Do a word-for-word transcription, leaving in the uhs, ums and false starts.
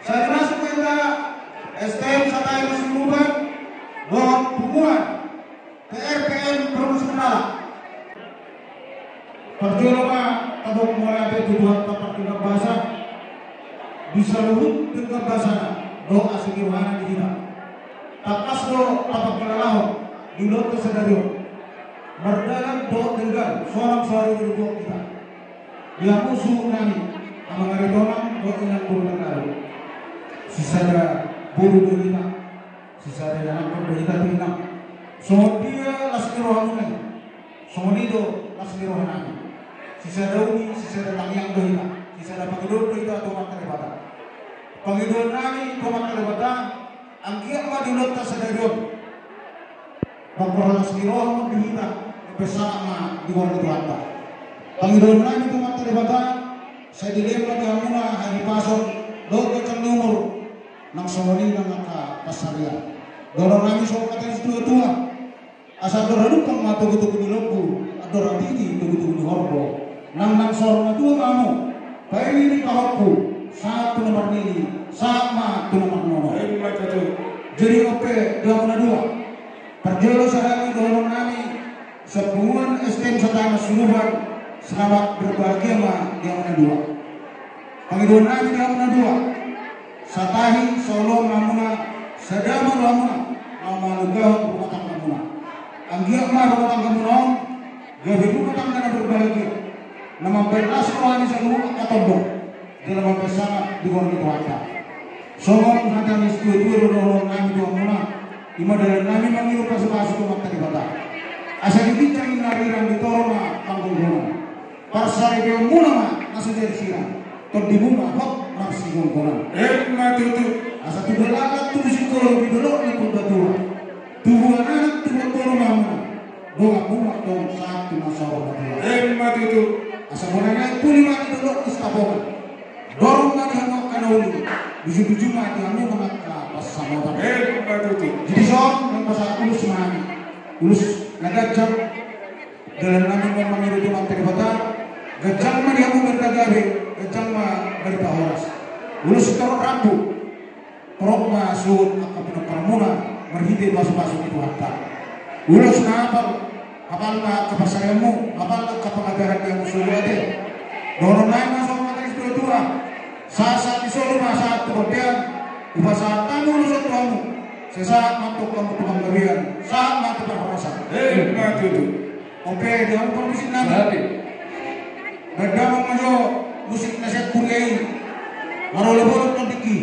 Sai masuk ma hita S T M Satahi Siluban dohot punguan P R P M Perumnas Mandala. Parjolo ma tadok mauliate tu Tuhanta pardenggan basa di saluhut denggan basana dohot asi ni rohana di hita. Tangkas do tapangkilalahon di ulaonta sadari on, mardalan dohot denggan sonang so haruruan hita. Di hamu suhut nami, amang aritonang dohot inang boru na gabe, sisada boru do hita, sisada ianakhon do hita tu inang. Songon dia las ni rohamuna i, songon i do las ni rohanami. Sisada uli, sisada tangiang do hita, sisada pangidoan do hita tu Amanta Debata. Pangidoannami tu Amanta Debata, anggiat ma di ulaonta sadari on mangkorhon las ni roha ma di hita, dohot sangap ma di goar ni Tuhanta. Pangidoannami tu Amanta Debata, sai dilehon ma di hamuna hahipason dohot ganjang ni umur, nang songon i nang angka pansarian. Dohononnami songon hata ni situatua: Asa andor halumpang ma togutogu ni lombu, andor hatiti togutogu ni horbo. Nang naeng saur matua ma hamu, paili ni pahompu, sahat tu na marnini, sahat ma tu na marnono. Emma tutu. Jadi on pe di hamu na dua, parjolo sahali dohononnami sian punguan S T M Satahi Siluban, selamat berbahagia ma di hamu na dua. Pangidoannami di hamu na dua: Satahi, saoloan ma hamuna, sada ma rohamuna, na mangalugahon rumah tanggamuna. Anggiat ma rumah tanggamuna on gabe rumah tangga na berbahagia, na mambahen las roha ni saluhut angka tombok, jala mambahen sangap di goar ni Tuhanta. Songon hata ni situatua do dohononnami tu hamuna, i ma dalannami mangido pasupasu tu Amanta Debata. Asa di ginjang ni arirang di toru ma panggonggonan. Parsaripeonmuna ma na so jadi sirang, tondimuna hot marsigonggonan. Emma tutu. Asa tubu laklak tubu singkoru di dolok ni Purbatua, tubuan anak tubuan boru ma hamuna, donganmuna tong sahat tu na saur matua. Emma tutu. Asa bona ni aek puli ma di dolok ni Sitapongan, dorong ma di hamu angka na uli, bujubujung ma di hamu angka pansamotan. Emma tutu. Jadi songon i, nunga sahat ulos ma hami, ulos na ganjang. Dalannami ma mangido tu Amanta Debata, ganjang ma di hamu barita gabe, ganjang ma barita horas. Ulos torop rambu, torop ma suhut angka pinomparanmuna marhite pasupasu ni Tuhanta. Ulos na hapal, hapal ma angka pansarianmu, hapal angka pangadaran di hamu suhut ate. Dohononnami ma songon hata ni situatua: Sahat sahat ni solu ma sahat tu bontean, hupasahat hamu ulos on tu hamu, sai sahat ma antong hamu tu panggabean, sahat ma tu parhorasan. Emma tutu. On pe di hamu parmusiknami. Baen damang ma jo musik na sian huria i. Marolo bolon tondingki.